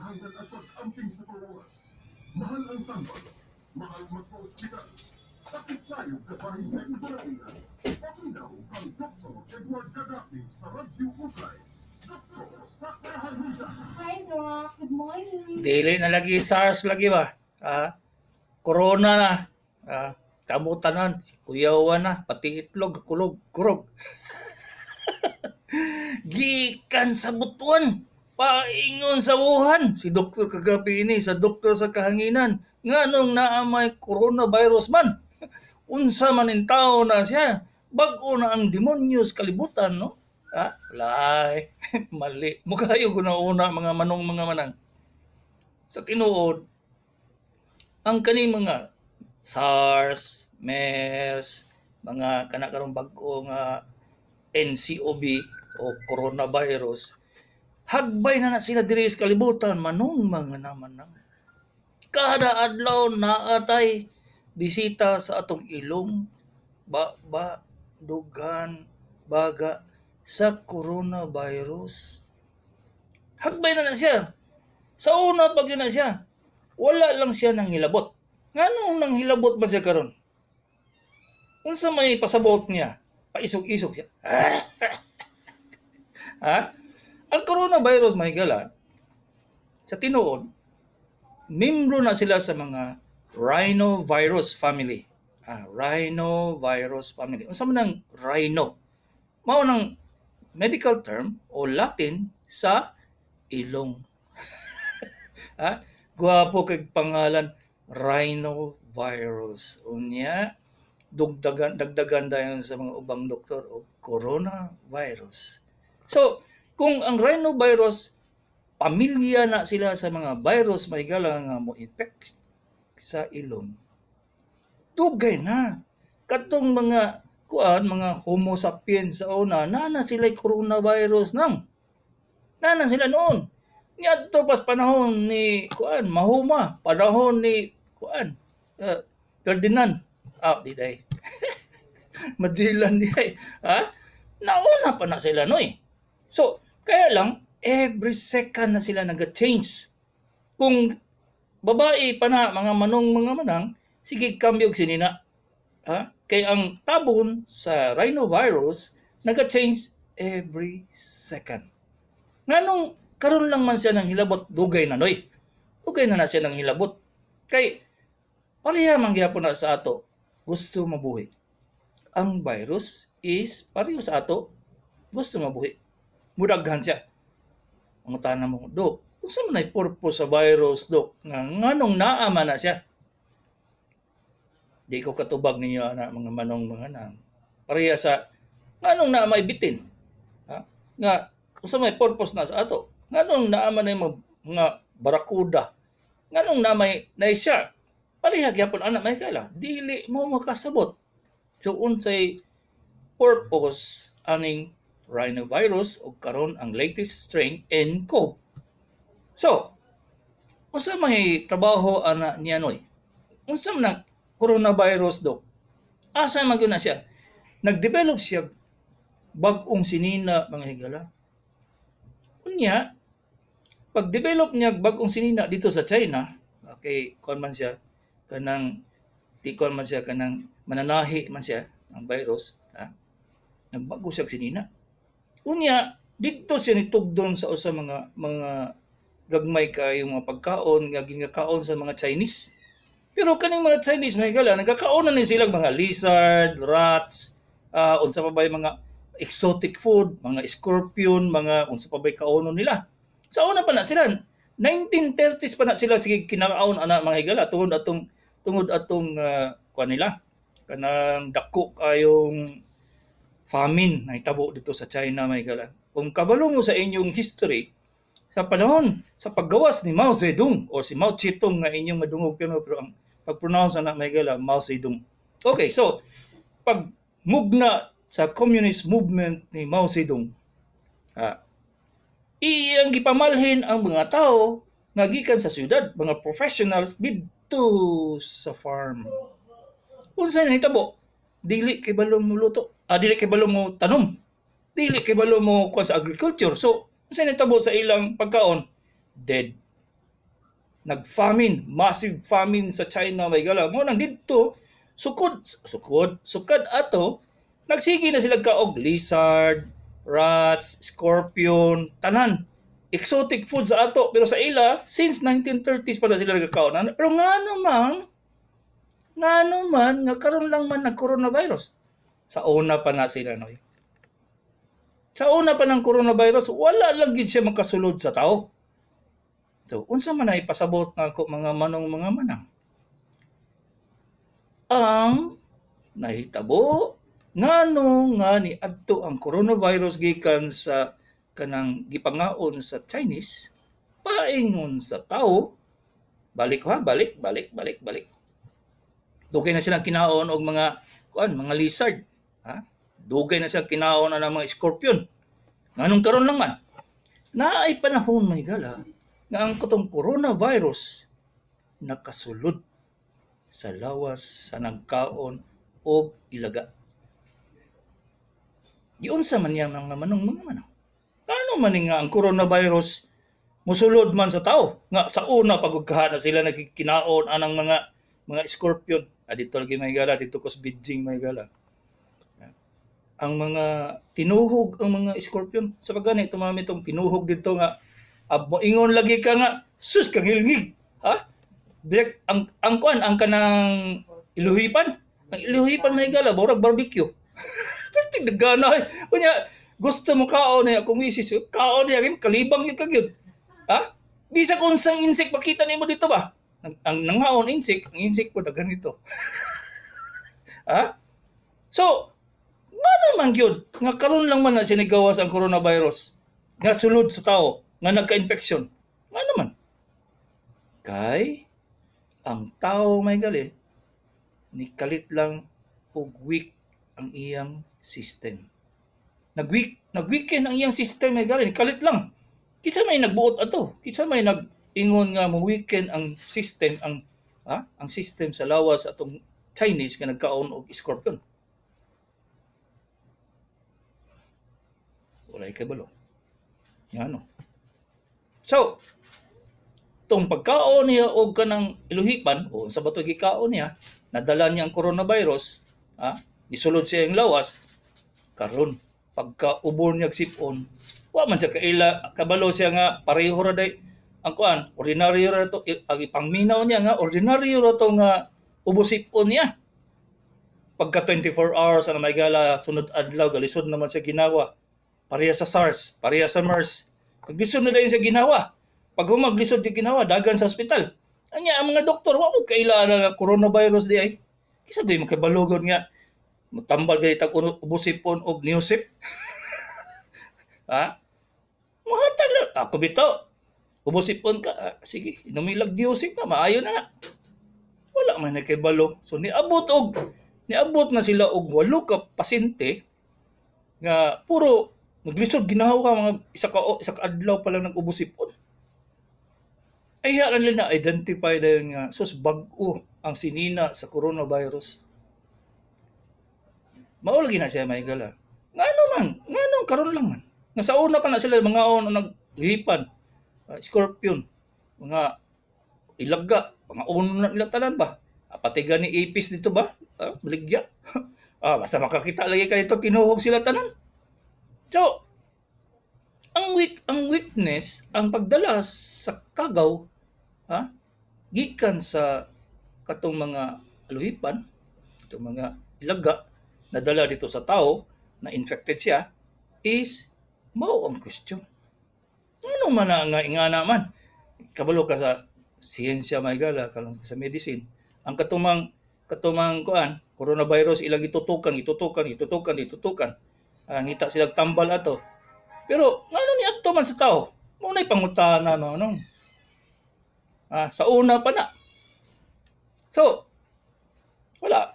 Pagkinahanglan at pag-amping sa panglawas. Mahal ang tambal, mahal magpa-ospital. Sakit tayo kabahin sa Ibaraya. Paminaw ang Dr. Edward Gaddafi sa Radyo Ukay. Doktor sa Kahanginan. Hi, Doc. Good morning. Dili na lagi SARS lagi ba? Ah, corona na. Ah, kamo tanan, kuyawa na, pati itlog, kulog, kurog. Gikan sa Butuan, paingon sa Wuhan, si Doktor kagabi ini sa Doktor sa Kahanginan, nganong naa may coronavirus man? Unsa man in tao na siya? Bag-o na ang demonyo sa kalibutan, no? Ah, walay. Mali. Mukayo guna-una mga manong mga manang. Sa tinuod, ang kaning mga SARS, MERS, mga kana karong bag-o nga NCOV o coronavirus, hagbay na na sila diri sa kalibutan, manong mga naman nang. Kada adlaw naatay bisita sa atong ilong, ba, dughan, baga sa coronavirus. Hagbay na na siya. Sa una pag yun na siya, wala lang siya nang hilabot. Nganong nang hilabot man siya karon? Unsa may pasabot niya? Paisog-isog siya. Ha? Ang coronavirus, mga higala, sa tinuod, membro na sila sa mga rhinovirus family. Ah, rhinovirus family. Unsa man ang rhino? Mao nang medical term o Latin sa ilong. Ha? Gwapo kay pangalan, rhinovirus. Unya, dugdagan dagdagan dayon sa mga ubang doktor og coronavirus. So, kung ang rhinovirus pamilya na sila sa mga virus, may gala, nga mo infect sa ilong. Dugay na. Katong mga kuan, mga Homo sapiens sa una, naa na sila coronavirus nang. Naa na sila noon. Niadto pas panahon ni kuan, Mahoma, panahon ni kuan, Ferdinand. Ah, di day. Magellan di ay. Ha? Nauna pa na sila noy. So, kaya lang every second na sila nag-change. Kung babae pa na mga manong mga manang, sige kambyo sinina. Ha? Kay ang tabon sa rhinovirus nag-change every second. Nganong karon lang man siya nang hilabot, dugay na noy. Dugay na na siya nang hilabot. Kay pareha man gyapon na sa ato, gusto mabuhi. Ang virus is pareho sa ato, gusto mabuhi. Mudaghan siya. Ang tanan mo, "Dok, unsa man ay purpose sa virus, Dok? Nga nganong naa man na siya?" Di ko katubag ninyo ana, mga manong mga nang. Pareha sa nganong naa may bitin. Ha? Nga unsa may purpose na sa ato? Nganong naa man ay mga barakuda? Nganong naa may na shark? Pareha gyapon ana, may kaila. Dili mo makasabot. So unsay purpose aning rhinovirus o karon ang latest strain nCoV? So, unsa may trabaho ana niya noy? Unsa man ang coronavirus, Dok? Asa man gyud na siya? Nag-develop siya bag-ong sinina, mga higala. Unya, pag-develop niya bag-ong sinina dito sa China, okay, kuan man siya kanang di kuan man siya kanang mananahi man siya ang virus, ha? Nagbago siya sinina. Unya, didto siya nitugdon sa usa mga gagmay kaayo mga pagkaon nga gingakaon sa mga Chinese. Pero kaning mga Chinese, mga higala, nagkakaon na ni silang mga lizard, rats, unsa pa ba yung mga exotic food, mga scorpion, mga unsa pa ba yung kaonon nila. Sa una pa na sila, 1930s pa na sila sige kinakaon ana, mga higala, tungod atong kuan nila kanang dako kayong famine na hitabo dito sa China, mga higala. Kung kabalo mo sa inyong history, sa panahon sa paggawas ni Mao Zedong o si Mao Zedong nga inyong madungog, pero ang pag-pronounce ana, mga higala, Mao Zedong. Okay, so pag mugna sa communist movement ni Mao Zedong, iyang gipamalhin ang mga tao nga gikan sa syudad, mga professionals didto sa farm. Unsa nahitabo? Dili kay balo mo luto. Ah, dili kay balo mo tanom. Dili kay balo mo kuan sa agriculture. So, unsa nahitabo sa ilang pagkaon? Dead. Nag-famine, massive famine sa China, may gala. Mo nang didto sukod sukod sukad ato nagsige na sila kaog lizard, rats, scorpion, tanan. Exotic food sa ato, pero sa ila since 1930s pa na sila nagkakaon. Pero ngano man nga karon lang man nag coronavirus? Sa una pa na sila, no. Sa una pa ng coronavirus, wala lang gid siya makasulod sa tao. So, unsa man ay pasabot nako, mga manong, mga manang? Ang nahitabo, ngano nga ni adto ang coronavirus gikan sa kanang gipangaon sa Chinese paingon sa tao? Balik ha, balik, balik, balik, balik. Dugay na silang kinaon og mga kuan, mga lizard, ha? Dugay na silang kinaon ang mga scorpion. Nganong karon lang man? Naay panahon, may gala, nga ang katong coronavirus nakasulod sa lawas sa nagkaon og ilaga. Giunsa man niya, mga manong, mga manang? Paano man ni nga ang coronavirus musulod man sa tao? Nga sa una pag na sila nagkikinaon anang mga scorpion. Ah, dito lagi, may gala, dito ko sa Beijing, may gala. Ang mga tinuhog, ang mga scorpion. Sa pagani, tumami itong tinuhog dito nga, abo, ingon lagi ka nga, sus, kangilngig. Ha? Direct, ang kuan, ang kanang iluhipan. Ang iluhipan, may gala, borag barbecue. Pero tigdagana eh. Kunya, gusto mo kaon niya, kung misis, kaon niya, kalibang yun kagyud. Ha? Bisa kung sang insect makita nimo dito ba? Ang nangaon insect, ang insect po na ganito. Ha? So, nga naman gyud, nga karon lang man na sinigawas ang coronavirus, nga sulod sa tao, nga nagka-infection. Nga naman? Kay, ang tao, may gali, ni kalit lang og weak ang iyang system. Nag-weaken ang iyang system, may gali, ni kalit lang. Kinsa may nagbuot ato? Kinsa may nag-ingon nga mo weaken ang system, ang system sa lawas atong Chinese nga nagkaon og scorpion? Walay kabalo. Ngano? So, tong pagkaon niya og kanang iluhipan o sa bato gikaon niya, nadala niya ang coronavirus, ha? Gisulod siya ang lawas, karon pagka-ubor niya sipon, wa man siya kaila, kabalo siya nga pareho ra day ang kuan, ordinaryo ra to, ang ipangminaw niya nga ordinaryo ra to nga ubos sipon niya. Pagka 24 hours ana, may gala, sunod adlaw galisod naman siya ginawa. Pareha sa SARS, pareha sa MERS. Paglisod na dayon siya ginawa. Pag humaglisod di ginawa, dagan sa ospital. Anya ang mga doktor, wa mo kaila na coronavirus di ay. Kisa di makabalugod nga matambal gani tag ubos sipon og Neosip. Ha? Muhatag lang. Ako bitaw. Ubos sipon ka. Ah, sige, inumilag Neosip na, maayo na na. Wala man nakibalo. So niabot na sila og 8 ka pasyente nga puro naglisod ginawa, mga isa ka adlaw pa lang nag-ubos sipon. Ay haran nila na identify dayon nga sus, bag-o ang sinina sa coronavirus. Mao lagi na siya, may gala. Ngano man, ngano karon lang man? Nga sa una pa na sila mga on naglihipan, scorpion, mga ilaga, mga uno na nila tanan ba? Ah, pati gani ipis dito ba? Ah, baligya. Ah, basta makakita lagi ka dito, tinuhog sila tanan. So, ang weakness, ang pagdala sa kagaw, ha, gikan sa katong mga aluhipan, itong mga ilaga, nadala dito sa tao, na infected siya, is mao ang question. Ano man na nga ingana man? Kabalo ka sa siyensya, may gala, kalong sa medicine. Ang katumang kuan, coronavirus ilang itutukan, itutukan, itutukan, itutukan. Ah, ngita sila tambal ato. Pero ngano ni adto man sa tao? Mao na'y pangutana no, no? Ah, sa una pa na. So, wala.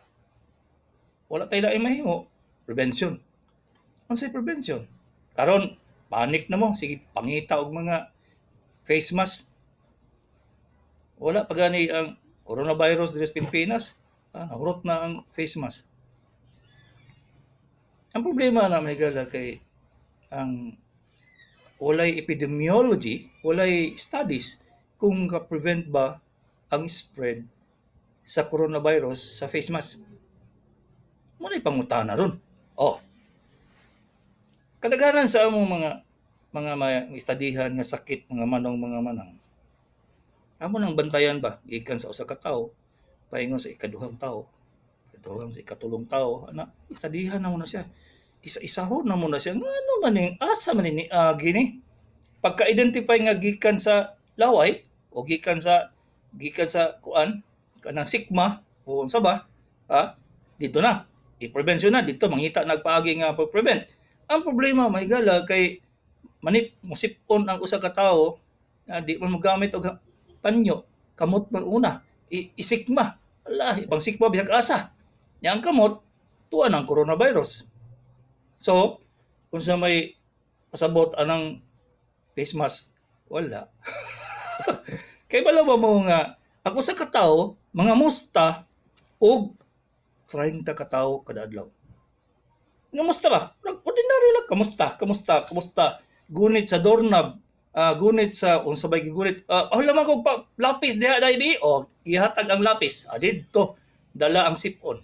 Wala tayo laing mahimo. Prevention. Unsay prevention? Karon panic na mo, sige pangita og mga face mask. Wala pa gani ang coronavirus diri sa Pilipinas. Ah, nahurot na ang face mask. Ang problema na, may gala, kay ang walay epidemiology, walay studies kung maka-prevent ba ang spread sa coronavirus sa face mask? Mao na'y pangutana ron. Oh. Kadaghanan sa among mga may istadihan nga sakit, mga manong, mga manang. Amo nang bantayan ba gikan sa usa ka tawo paingon sa ikaduhang tawo, ikaduhang sa ikatulong tawo, ana istadihan na mo na siya. Isa-isahon na mo na siya. Ngano man ning asa man ni niagi ni? Pagka-identify nga gikan sa laway o gikan sa kuan kanang sikma o unsa ba, ha? Dito na i-prevention na dito mangita nagpaagi nga pag-prevent. Ang problema, may gala, kay manip musipon ang usa ka tawo na di man mogamit og panyo, kamot man una isikma, ala ipang sikma bisag asa nya ang kamot tuwa ng coronavirus. So unsa may pasabot anang face mask? Wala. Kay balo ba mo nga ang usa ka tawo mga musta og 30 ka tawo kada adlaw? Ngamusta ba? Ordinary lang, kamusta, kamusta, kamusta. Gunit sa doorknob, gunit sa unsa bay gigunit. Wala man kog pa, lapis diha dai bi o gihatag ang lapis. Ah, didto dala ang sipon.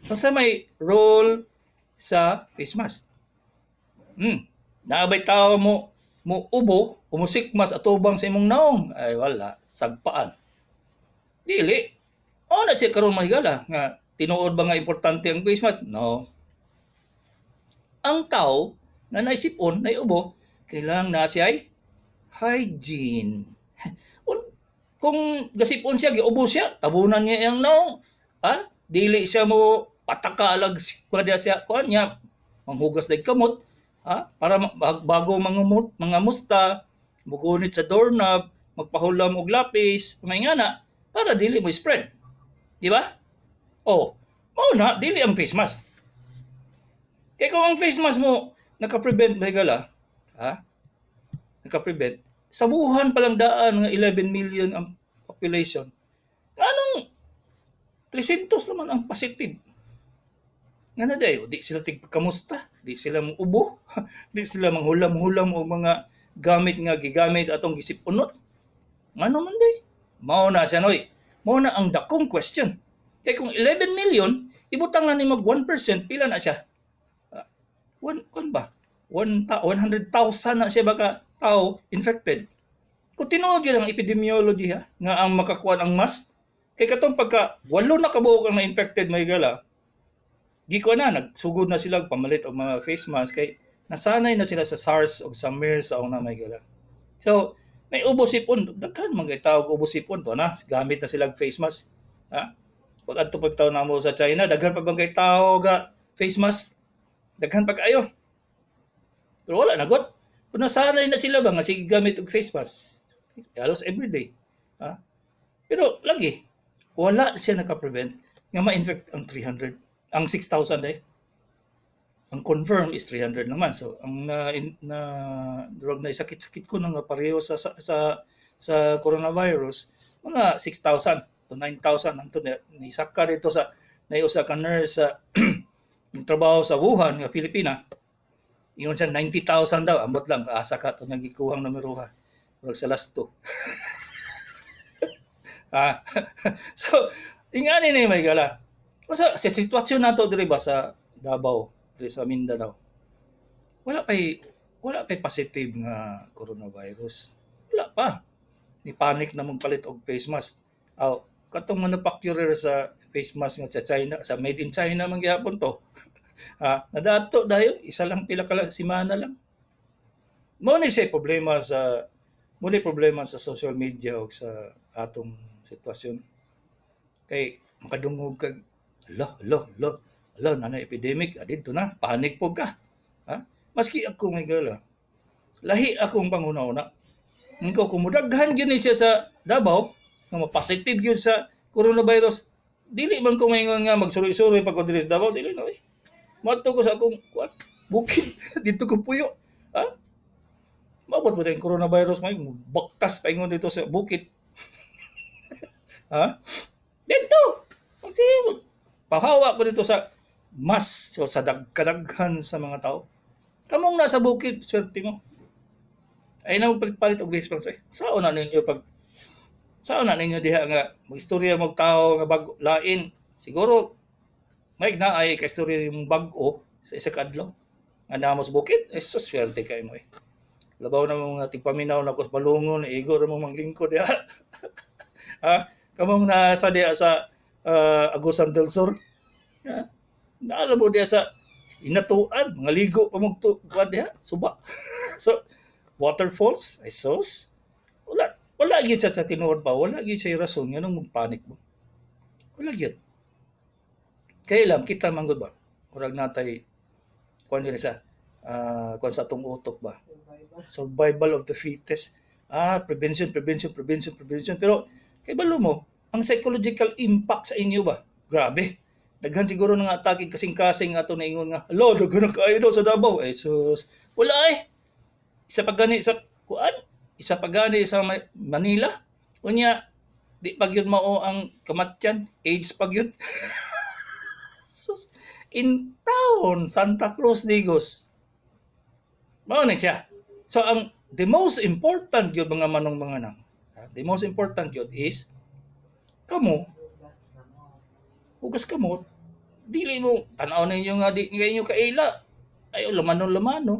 Unsa may role sa face mask? Naa bay tawo mo ubo o musikmas atubang sa imong naong? Ay wala, sagpaan. Dili. O na siya karon, mahigala, nga tinuod ba nga importante ang face mask? No. Ang tao nga naisipon, naiubo, kailangan na siya ay hygiene. Kung gasipon siya, giubo siya, tabunan niya iyang naong. Ha? Dili siya mo pataka alag sikma siya kuan niya, manghugas dag kamot, ha? Para bago mangumot, mga musta, mugunit sa doorknob, magpahulam og lapis, may nga na, para dili mo spread. Di ba? Oh, mao na dili ang face mask. Kay kung ang face mask mo naka-prevent ba gala, ha? Naka-prevent. Sa Wuhan pa lang daan nga 11 million ang population. Anong 300 naman ang positive? Nga na dayo, di sila tig kamusta, di sila mo ubo, di sila manghulam-hulam og mga gamit nga gigamit atong gisipunot. Ngano man day? Mao na siya, noy. Mao na ang dakong question. Kay kung 11 million, ibutang na ni mag 1%, pila na siya? One, kun ba? 100,000 na siya baka tao infected. Kung tinuod yun ang epidemiology ha, nga ang makakuan ang mask, kay katong pagka walo na kabuok ang na-infected, may gala, gikuan na, nagsugod na sila pamalit og mga face mask kay nasanay na sila sa SARS o sa MERS sa una, may gala. So, may ubo sipon, daghan man kay tawag ubo sipon to na, gamit na sila face mask. Ha? Pag adto pag taon namo sa China, daghan pa bang kay tao ga face mask? Daghan pa kaayo. Pero wala na god. Kung nasanay na sila ba nga sige gamit og face mask halos everyday. Ha? Pero lagi wala siya naka-prevent nga ma-infect ang 300, ang 6,000 eh. Ang confirm is 300 naman. So ang na, in, na drug na sakit-sakit ko na nga pareho sa coronavirus, mga 6,000 to 9,000 ang to ni saka dito sa naiusa ka nurse sa trabaho sa Wuhan nga Pilipina. Ingon siya 90,000 daw, ambot lang asa ka to nagikuhang numero ha. Murag sa last two. Ah. So, ingani na may gala. Sa sitwasyon nato diri ba sa Davao, diri sa Mindanao. Wala pay positive nga coronavirus. Wala pa. Ni panic na magpalit og face mask. Aw, katong manufacturer sa face mask nga sa China, sa made in China man gihapon to. Ha, nadato dayon isa lang pila ka semana lang. Mao ni problema sa social media o sa atong sitwasyon. Kay makadungog kag ala ala ala ala na epidemic, ah, didto na panic po ka. Ha? Maski ako, may gala. Lahi akong panguna-una. Ingko kung mudaghan gyud ni siya sa Davao nga ma-positive gyud sa coronavirus, dili man ko maingon nga magsuroy-suroy pag ko diri sa Davao, dili na eh. Moadto ko sa akong kuan, bukid dito ko puyo. Ha? Maabot ba tayong coronavirus may baktas paingon dito sa bukid? Ha? Dito. Magsi pahawa ko dito sa mas so sa kadaghan sa mga tao. Kamong nasa bukid, swerte mo. Ay na magpalit-palit og face mask. Eh, saan na ninyo pag Saan na ninyo diha nga magistorya mo tao nga bag lain siguro may na ay kaistorya yung bag-o sa isa ka adlaw nga naa mo sa bukid ay sus, swerte kay mo eh. Labaw na mga tigpaminaw na ko sa balungon, igo ra mo manglingkod diha. Ha, kamong nasa diha sa Agusan del Sur. Ha? Naala mo diha sa Hinatuan, mga ligo pa mo kuan diha, suba. So waterfalls, ay sus. Wala wala gyud siya sa tinuod ba, wala gyud siya rason nganong magpanik mo. Wala gyud. Kaya lang kita man gud ba, murag natay kuan gyud sa kuan sa atong utok ba. Survival. Survival of the fittest. Ah, prevention, prevention, prevention, prevention. Pero kay balo mo, ang psychological impact sa inyo ba? Grabe. Daghan siguro nga atake kasing-kasing ato naingon nga, "Hala, daghan na kaayo daw sa Davao." Eh sus, wala eh. Isa pa gani sa kuan, isa pa gani sa Manila. Unya, di pa gyud mao ang kamatyan, AIDS pa gyud. Sus, in town, Santa Cruz, Digos. Mao ni siya. So ang the most important gyud, mga manong mga nang, the most important gyud is kamo Hugas kamot. Hugas kamot, dili mo tan-aw ninyo nga di ninyo kaila. Ay lamano lamano.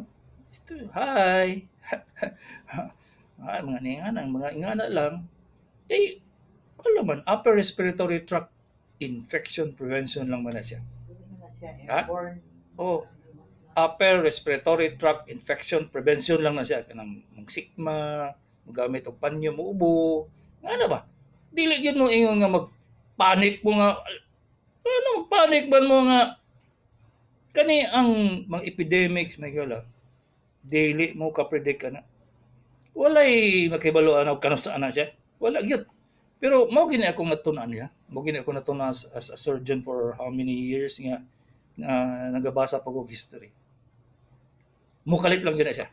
Hi. Ay, mga ningana, mga ingana lang. Kay wala man, upper respiratory tract infection prevention lang man na siya. Dili na siya Ha? airborne. Oh, Ano, mas upper respiratory tract infection prevention lang na siya, kanang magsikma, mogamit og panyo, muubo. Nga na ba? Dili gyud mo ingon nga mag-panic mo nga ano, magpanic man mo nga kani ang mga epidemics, may gala. Dili mo ka predict ana. Walay makibalo ana kanus-a na siya. Wala gyud. Pero mao gini akong natun-an niya. Mao gini ako natun-an as a surgeon for how many years nga nga nagabasa pa og history. Mukalit lang gyud na siya.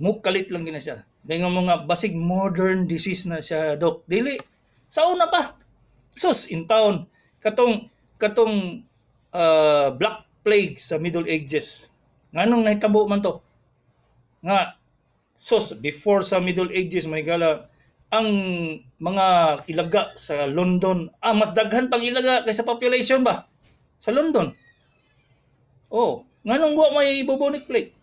Mukalit lang gyud na siya. Ingon mo nga basig modern disease na siya, dok. Dili sa una pa. Sus, in town katong katong Black Plague sa Middle Ages. Nganong nahitabo man to? Nga sus, before sa Middle Ages, may gala, ang mga ilaga sa London, mas daghan pang ilaga kaysa population ba sa London. Oh, nganong wa may bubonic plague?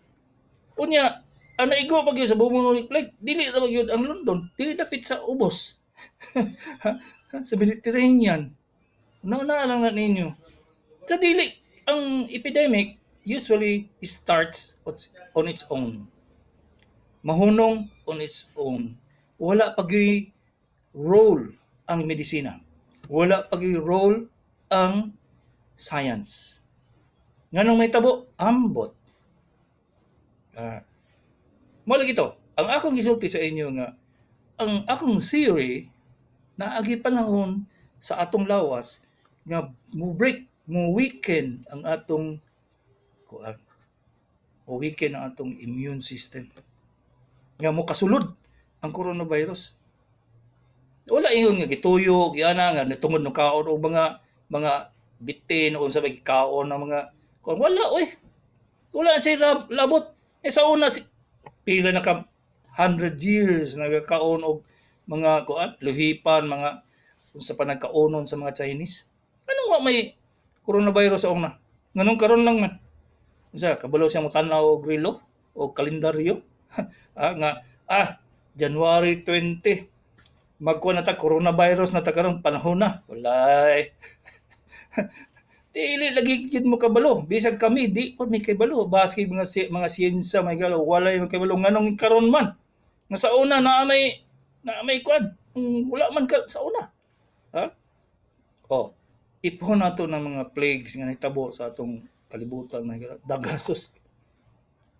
Unya, ang naigo pa gyud sa bubonic plague, dili na gyud ang London, dili dapit sa ubos. Sa Mediterranean. Una lang na ninyo. Sa dili, ang epidemic usually starts on its own. Mahunong on its own. Wala pa gyud role ang medisina. Wala pa gyud role ang science. Nganong may tabo? Ambot. Mo lagi to. Ang akong gisulti sa inyo nga ang akong theory naagi panahon sa atong lawas nga mo break, mo weaken ang atong kuan, mo weaken ang atong immune system nga mo kasulod ang coronavirus. Wala ingon nga gituyo giana nga tungod ng kaon o mga bitin o unsa ba gikaon ng mga kuan. Wala oy, wala siya labot. Eh sa una si pila na ka 100 years nagakaon og mga kuan, luhipan, mga unsa pa nagkaonon sa mga Chinese. Anong wa may coronavirus sa una? Nganong karon lang man? Unsa kabalo siya mo tan-aw og relo o kalendaryo? Nga January 20 magkuha na ta, coronavirus na ta karon, panahon na. Walay. Dili lagi gid mo kabalo. Bisag kami di po mi kabalo. Baski mga siyensya may galo, walay mo kabalo nganong karon man. Nga sa una na may kuan. Wala man ka sa una. Ha? Oh, ipon nato ng mga plagues nga nahitabo sa atong kalibutan, may galo. Dagasos.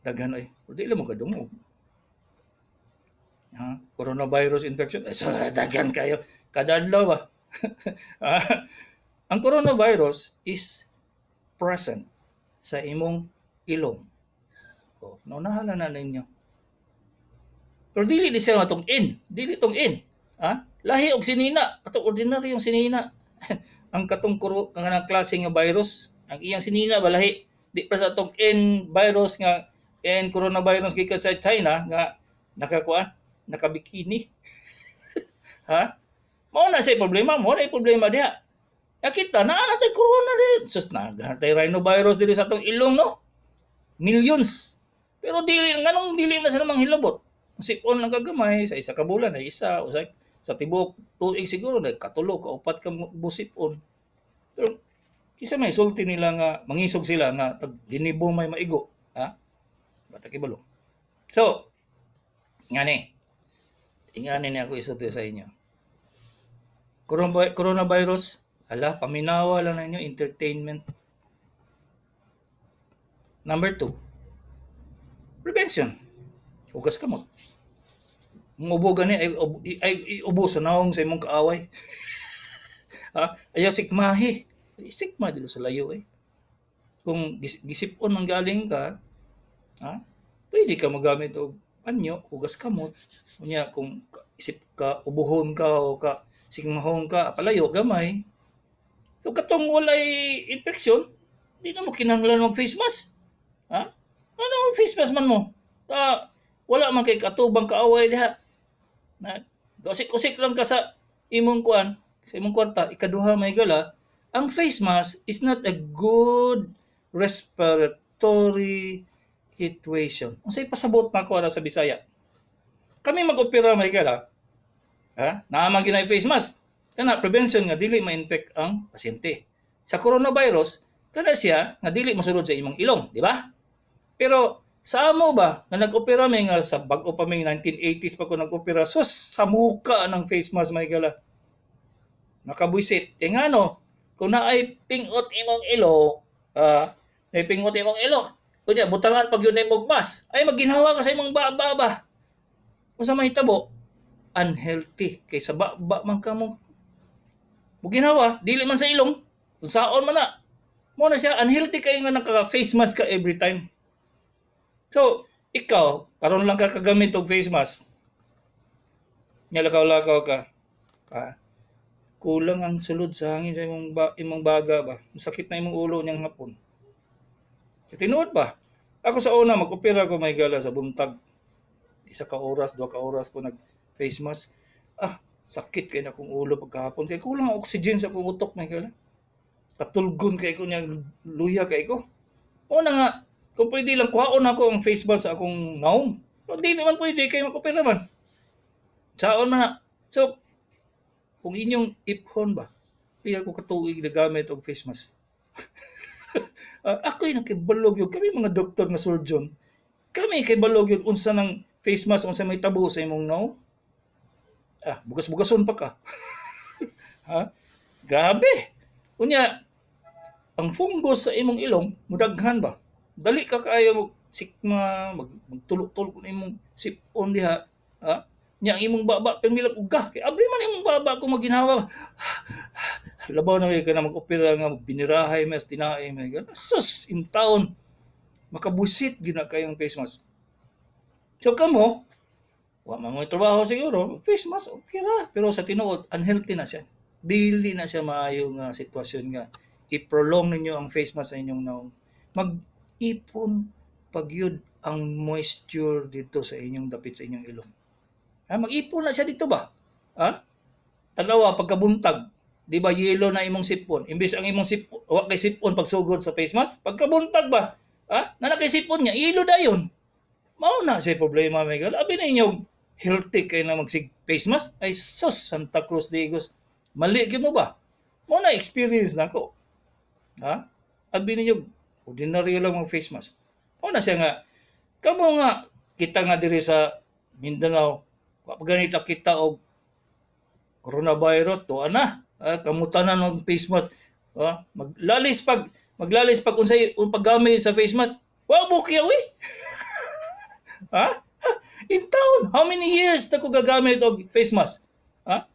Daghan ay. Pero di lang mo kadungog. Ha? Coronavirus infection. Eh, so, daghan kayo. Kada adlaw ba? Ang coronavirus is present sa imong ilong. Oh, naunahan na ninyo. Pero dili di siya atong in. Dili tong in. Ha? Lahi og sinina. Atong ordinary yung sinina. Ang katong kuro nga klase nga virus, ang iyang sinina balahi. Di pa sa atong N virus nga N coronavirus gikan sa China nga nakakuan, nakabikini. Ha? Mao na siya problema, mao na problema diha. Ya kita naa na tay corona diri. Sus, na tay rhinovirus diri sa atong ilong, no? Millions. Pero dili, nganong dili na sila manghilabot? Sipon lang kagamay sa isa ka bulan ay isa o sa tibuok tuig siguro nagkatulo ka upat ka busipon. Pero kisa may sulti nila nga mangisog sila nga tag linibo may maigo, ha? Bata kibalo. So, ngani. Ingani ni ako isulti sa inyo. Coronavirus, ala, paminawa lang ninyo, entertainment. Number 2, prevention. Hugas kamot. Ang ubo gani ay ubo sa naong sa imong kaaway. Ha? Ayaw sikmahi. Sikma dito sa layo eh. Kung gisipon man galing ka, ha? Pwede ka magamit og panyo, hugas kamot. Unya kung isip ka ubuhon ka o ka sikmahon ka, palayo gamay. So katong walay infection, di na mo kinahanglan mag face mask. Ha? Ano face mask man mo? Ta wala man kay katubang kaaway diha. Na usik-usik lang ka sa imong kuan, sa imong kwarta. Ikaduha, may gala, ang face mask is not a good respiratory situation. Unsay pasabot na ko ara sa Bisaya? Kami mag-opera, may gala. Ha? Naa man ginay face mask. Kana prevention nga dili ma-infect ang pasyente. Sa coronavirus, kana siya nga dili mosulod sa imong ilong, di ba? Pero sa amo ba nga nag-opera mi nga sa bag-o pa mi 1980s pa ko nag-opera, sus, sa muka ng face mask, may gala. Makabwisit. Kay ngano, kung naay pingot imong ilong, may pingot imong ilong, kunya butangan pag yun imong mask, ay maginhawa ka sa imong baba ba. Unsa mahitabo? Unhealthy kay sa baba man ka mo ginawa, dili man sa ilong, kung saon man na. Mo na siya unhealthy kay nga naka face mask ka every time. So, ikaw, karon lang ka kagamit og face mask. Nya lakaw-lakaw ka. Ah, kulang ang sulod sa hangin sa imong baga ba. Masakit na imong ulo niyang hapon. Tinuod ba? Ako sa una mag-opera ko, may gala, sa buntag. Isa ka oras, 2 ka oras ko nag face mask. Ah, sakit kay na akong ulo pagkahapon. Kay kulang ang oxygen sa akong utok, may gala. Katulgon kay ko niya, luya kay ko. Una nga, kung pwede lang, kuhaon ako ang face mask sa akong naong. Pero di naman pwede kay mag-opera man. Saon man na. So, kung inyong iphon ba, pila ko katuig na gamit og face mask. Ako'y nakibalog yun. Kami mga doktor nga surgeon, kami kay balog yun unsa ng face mask, unsa may tabo sa imong naong. Ah, bugas-bugason pa ka. Ha? Grabe. Unya, ang fungus sa imong ilong, mudaghan ba? Dali ka kaayo mo sikma, magtulok-tulok na imong sipon diha. Ha? Nya ang imong baba pirmi lang uga kay abri man imong baba kung maginhawa. Labaw na ka na mag-opera nga binirahay mas tinae may gana. Sus, in town makabusit gina kayong face mask. So kamo, wa man mo trabaho siguro, face mask okay ra, pero sa tinuod unhealthy na siya. Dili na siya maayo nga sitwasyon nga i-prolong ninyo ang face mask sa inyong naong. Mag-ipon pagyud ang moisture dito sa inyong dapit sa inyong ilong. Ha, mag-ipon na siya dito ba? Ha? Tanawa pagkabuntag, di ba yellow na imong sipon? Imbes ang imong sipon, wa kay sipon pagsugod sa face mask, pagkabuntag ba? Ha? Na kay sipon niya, yellow dayon. Mao na siya problema, Miguel. Abi na inyo healthy kay na magsig face mask? Ay sus, Santa Cruz de Igos. Mali gyud mo ba? Mao na experience nako. Ha? Abi ninyo ordinaryo lang mag face mask. Mao na siya nga kamo nga kita nga diri sa Mindanao, wa pa ganita kita og coronavirus tuwa na. Ah, kamutanan og face mask. Ah, maglalis pag unsay un paggamit sa face mask. Wa mo kiyaw eh. Ha? In town, how many years na ko gagamit og face mask? Ha?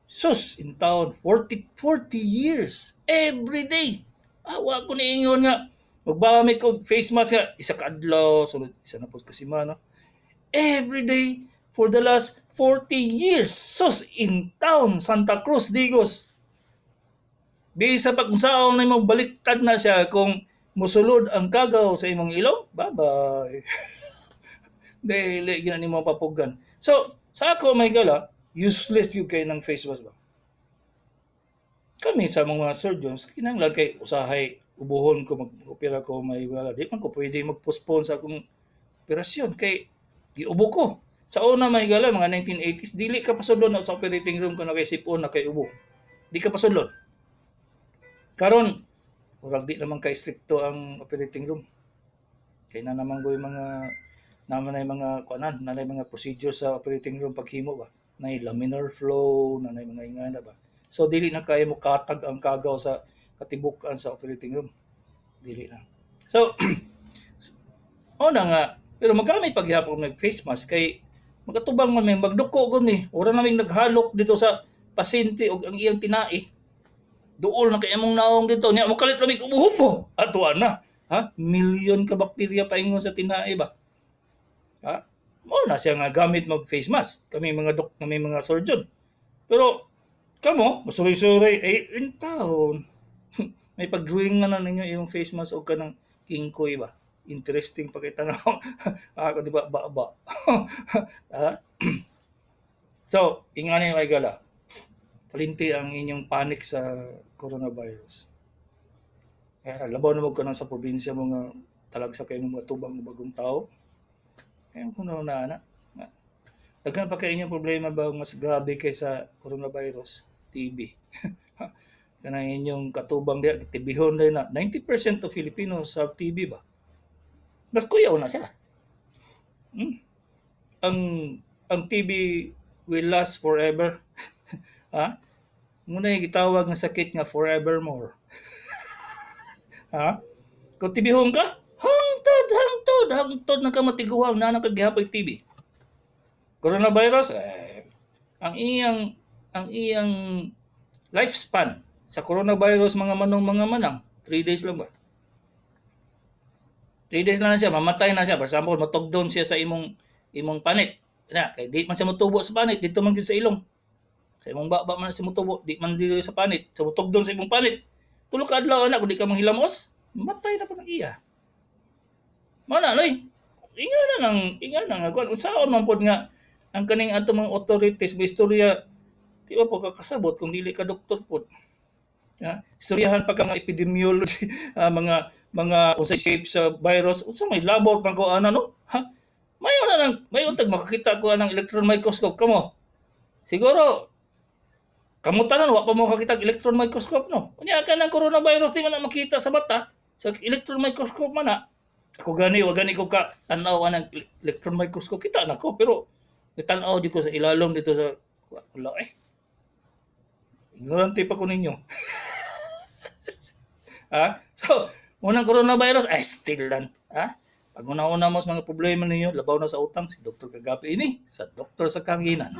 Sus, in town, 40 years. Every day. Ah, wa ko niingon nga maggamit ko face mask nga isa ka adlaw, sunod isa na po ka semana. Every day for the last 40 years. Sus, in town, Santa Cruz, Digos. Bisa pag saon na imong baliktad na siya kung musulod ang kagaw sa imong ilong, bye-bye. Dili gina nimo papugan. So, sa ako may gala, Useless gyud kay ng face mask ba. Kami sa mga surgeons, kinahanglan kay usahay ubuhon ko, mag-opera ko, may wala. Di man ko pwede mag-postpone sa akong operasyon kay giubo ko. Sa una, mga higala, mga 1980s, dili ka pasudlon na sa operating room kung nakay sipon, na kay ubo. Di ka pasudlon. Karon, murag di naman kay strikto ang operating room. Kay na naman ko yung mga naman na yung mga kuanan, na mga procedure sa operating room paghimo ba. Na laminar flow, na mga ingana ba. So dili na kaya mo katag ang kagaw sa katibukan sa operating room. Dili na. So o na nga, pero magamit paghihapon mag face mask kay makatubang man may magduko gud ni. Ora naming naghalok dito sa pasyente og ang iyang tinai. Duol na kay among naong dito niya, mokalit lamig, ubo-ubo. Ato na. Ha? Milyon ka bakterya paingon sa tinai ba? Ha? Mo na siya nga gamit mag face mask. Kami mga dok, kami mga surgeon. Pero kamo, masuray-suray eh in taon. May pag-drawing nga na ninyo yung face mask o kanang kingkoy ba? Interesting pa kita na. Ako di ba ba ba. Ha? So, ingani, mga higala. Kalimti ang inyong panic sa coronavirus. Kaya labaw na mo ka sa probinsya mo nga talagsa kayo mga tubang bagong tao. Kaya kung na na daghan pa kay inyong problema ba mas grabe kaysa coronavirus, TB. Kanang inyong katubang diya, tibihon din na 90% of Filipinos have TB ba? Mas kuyaw na siya. Ang TB will last forever. Ha? Muna yung gitawag nga sakit nga forevermore. Ha? Kung tibihon ka, hangtod, hangtod, hangtod na ka matiguang na nakagihapoy TB. Coronavirus, eh, ang iyang lifespan sa coronavirus, mga manong, mga manang, 3 days lang ba? 3 days lang na siya, mamatay na siya. For example, matugdon siya sa imong panit. Na, kay di man siya motubo sa panit, dito man gyud sa ilong. Sa imong baba man siya motubo, di man dito sa panit. So motugdon sa imong panit. Tulo ka adlaw na kung di ka manghilamos, matay na po ng iya. Mana noy. Inga na nga kuan, unsaon man pod nga ang kaning ato mga authorities may istorya, di ba po kakasabot kung dili ka doktor pod. Ha? Istoryahan pa ka mga epidemiology, mga unsay shape sa virus, unsa may labot man ko ana, no? Ha? Mayo na lang, mayo tag makakita ko anang electron microscope kamo. Siguro kamo tanan wa pa mo kakita og electron microscope, no. Unya ka ng coronavirus, di man na makita sa mata, sa electron microscope man na. Ako gani, wa gani ko ka tan-aw anang electron microscope, kita na ko, pero tan-aw di ko sa ilalom dito sa wala eh. Ignorante pa ko ninyo. Ha? So, unang coronavirus, ay still lang. Ha? Pag una-una mo sa mga problema ninyo, labaw na sa utang, si Dr. Kagapi ini, sa Doktor sa Kanginan.